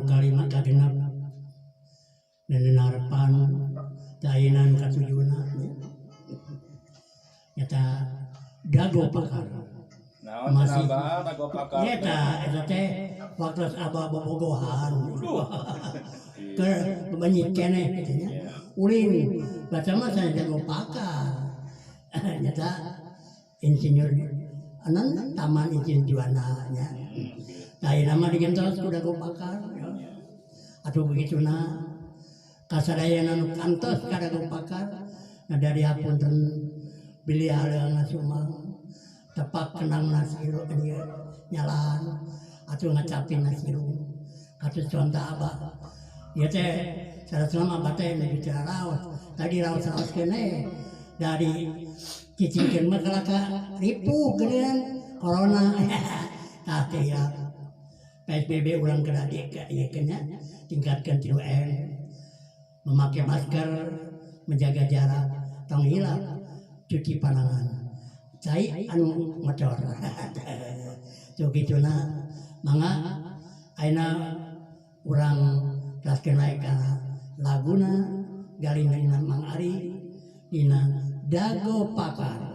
anu kalima kagenep nenenarepan teh anu katujuna nyata Dago Pakar. Naon cenah Dago Pakar? Nyata eta teh waktu abah bobogohan. Ke banyak keneh kitu nya. Ulin baca mah saya Dago Pakar. Nyata insinyur anan Taman Insinyur Juanda nya. Tah nama digentos ku Dago Pakar. Atuh begituna kasadayana nu kantos ka Dago Pakar nah dari hapunten bilih aleung sumang tepak kenang nasiru ieu nyalan atuh ngacapin nasiru katus conta abah ieu teh sarasana abah teh nuju raos tadi raos-raos keneh dari cicingkeun mah kalaka ripuh geuningan corona tah teh ya PSBB urang kedah di ieu nya tingkatkeun 3M memakai masker menjaga jarak tong hilap cuci panangan cai anu ngocor tuh gituna mangga ayeuna urang teraskeun wae kana laguna galingna Mang Ari dina Dago Pakar.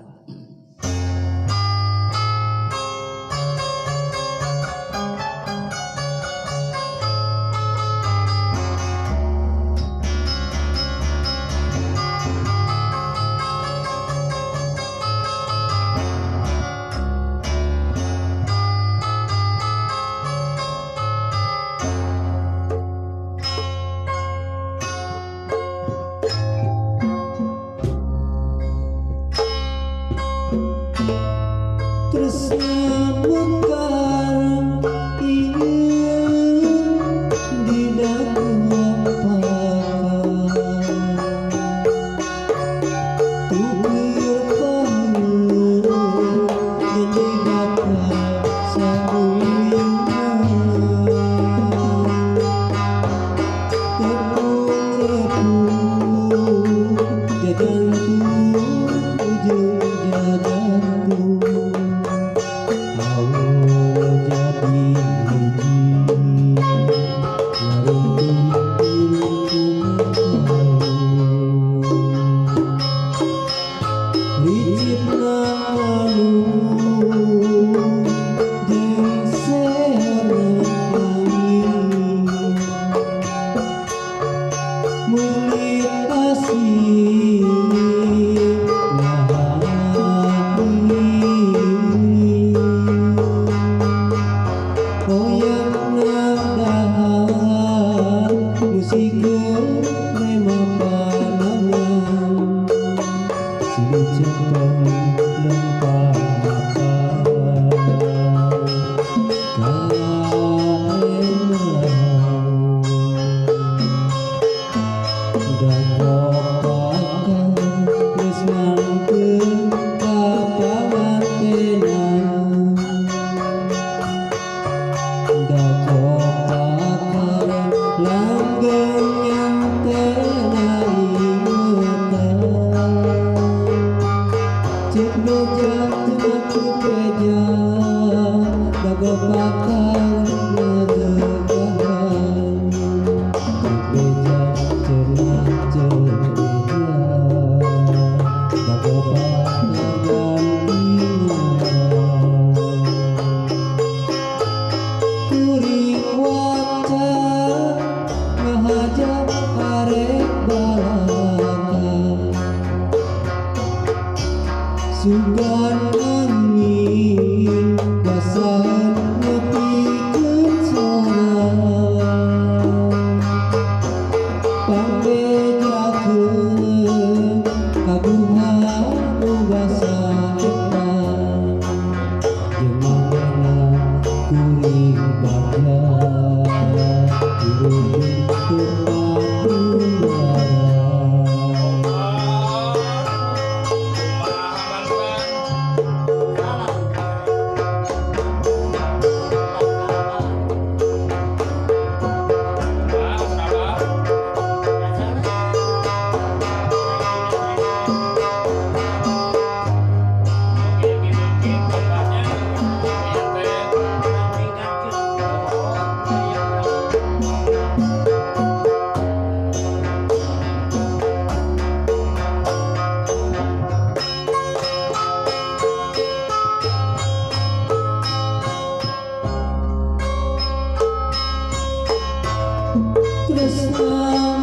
Tresna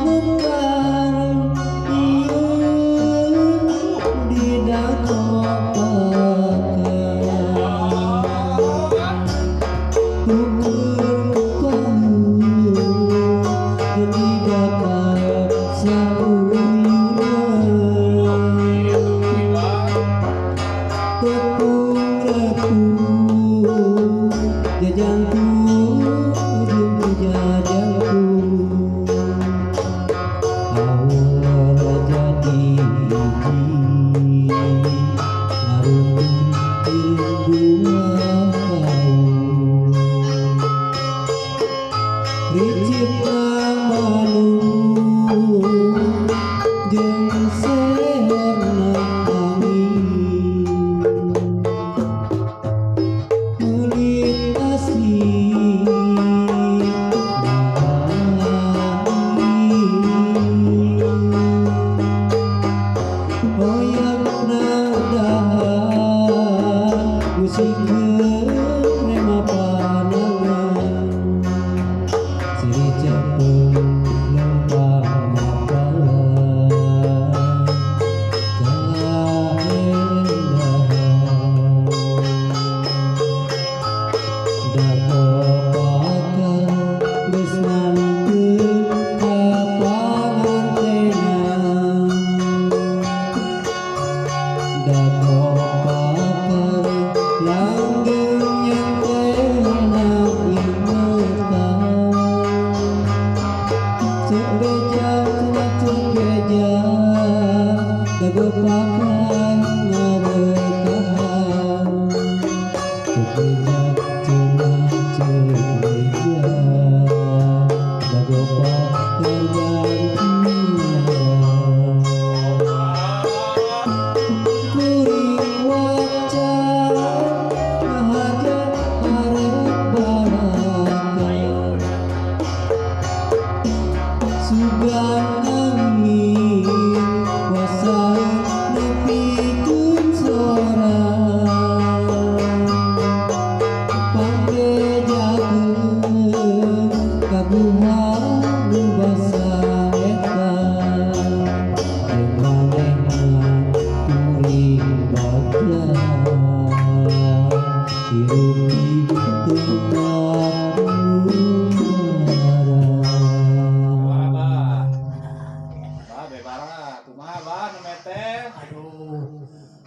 mekar ieu di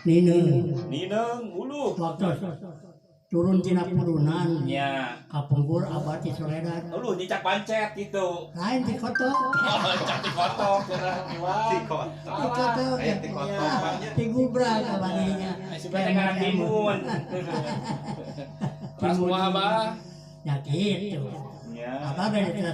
Nineng uluh waktu turun tina purunan nya kapungkur abah ti soledat uluh nyicak pancet gitu lain ti kotok. Oh, nyicak ti kotok cenah ti kotok ti kotok ti gubrak abadinya supaya ngaran timun ras kumaha abah ya kitu abah ge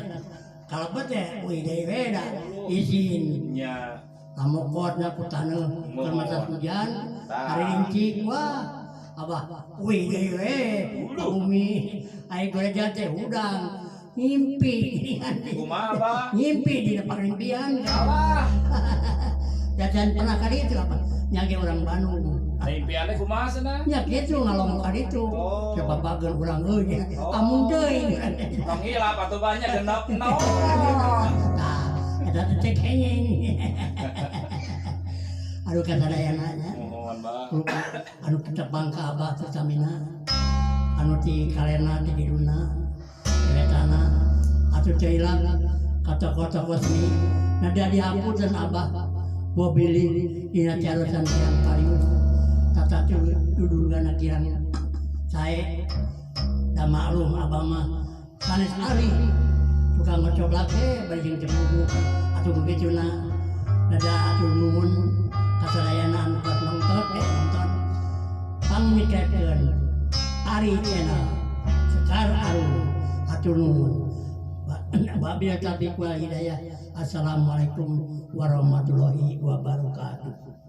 kalebet teh euy deui we da izin nya amokotna ku taneuh keur masa hujan hari rincik wah abah wih deui we bumi ai goreja teh hudang ngimpi kumaha abah ngimpi di depan impian abah jajan pernah ka ditu apa nya ge urang Bandung impianna kumaha cenah nya kitu ngalong ka ditu coba bageun urang euy amun deui tong hilap atuh banyak genep nol tah eta teh kenging. Aduh kasadayana nya. Mohon bah. Anu tetepang ka abah sasamina. Anu ti kalena ti kidulna. Wetana atuh teu hilap ka tokoh-tokoh seni. Nada dihapunten abah bobili dina carosan tiang parius. Tata dudungana kirang sae. Da maklum abah mah sanes ari. Tukang ngocoblak teh bari jeung cepugu atuh begituna nada atur nuhun kasadayana anu keur nonton nonton pangmikeun Ari Channel Sekar Arum atur nuhun wabillahi taufiq wal hidayah. Assalamualaikum warahmatullahi wabarakatuh.